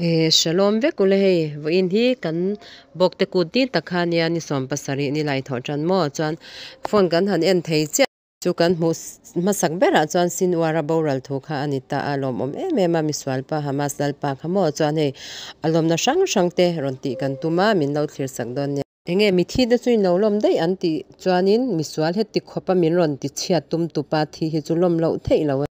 Eh shalom vek ule hei vawiin hi kan bawk te kut dil tak kha ania ni 70 ni lai thawh tan maw chuan phone kan han en thei chiah chu kan hmuh hmasak berah chuan Sinwar a boral thu kha a ni ta a lawmawm em em a misual pa Hamas lalpa kha maw chuan hei a lawmna hrang hrang te rawn tih kan tum a min lo thlir sak dawn nia. Enge mithi te chu in lo lawm daih an tih chuanin misual heti khawpa min rawn ti chhiat tum tupa thi hi chu lawm loh theih lo a.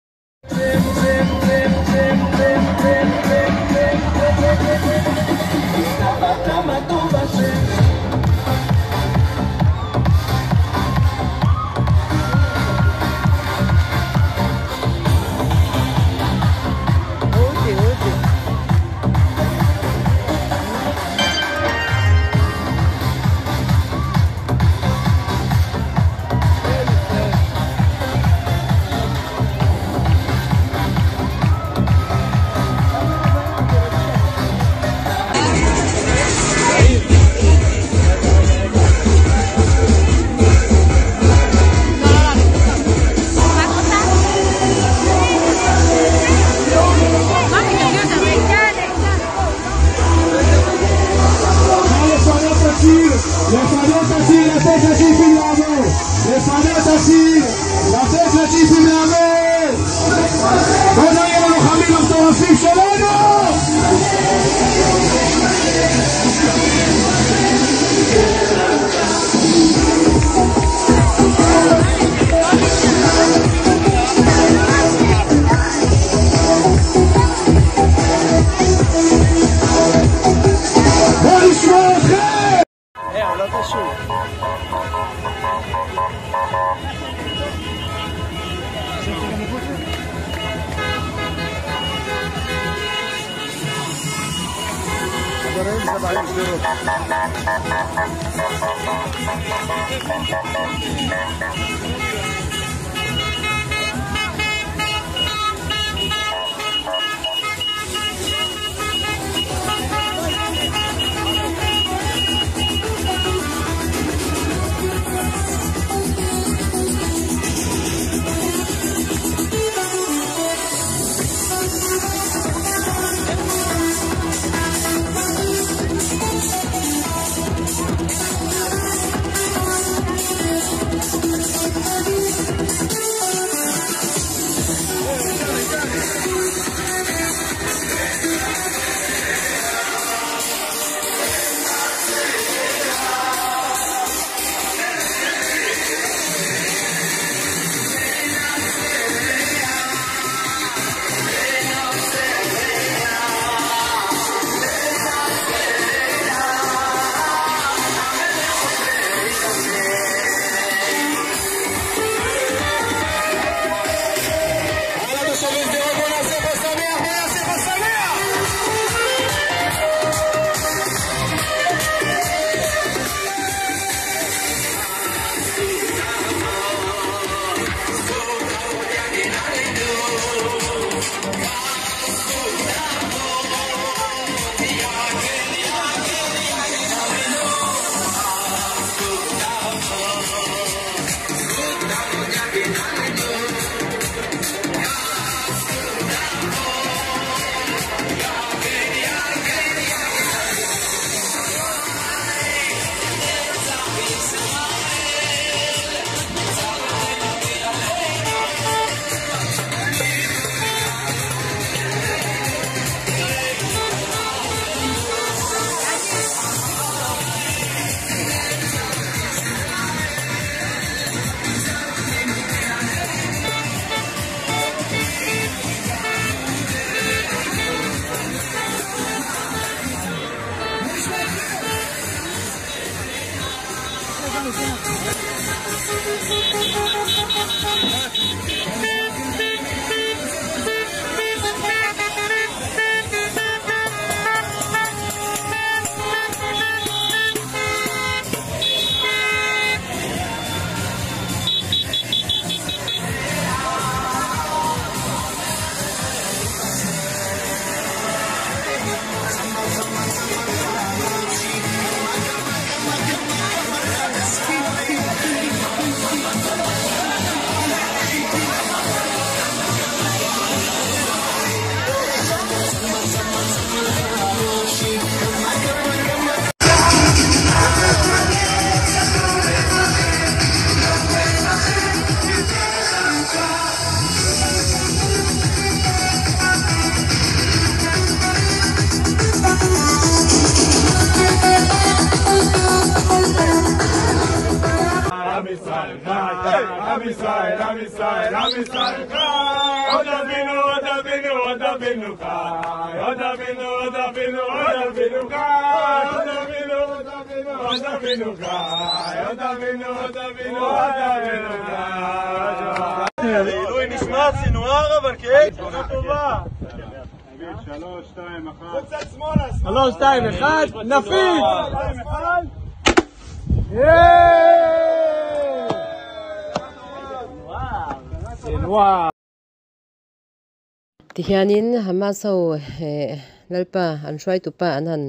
Tihianin Hamas ho eh Lalpa an hruaitupa an han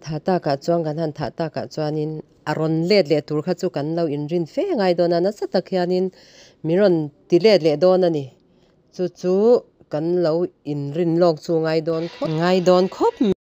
thah takah chuan kan han thah takah chuanin a rawn let leh tur kha chu kan lo inrin fe ngai dawn a, nasa tak hianin min rawn ti let leh dawn a ni. Chu chu kan lo inrin lawk chu ngai dawn khawp ngai dawn khawp.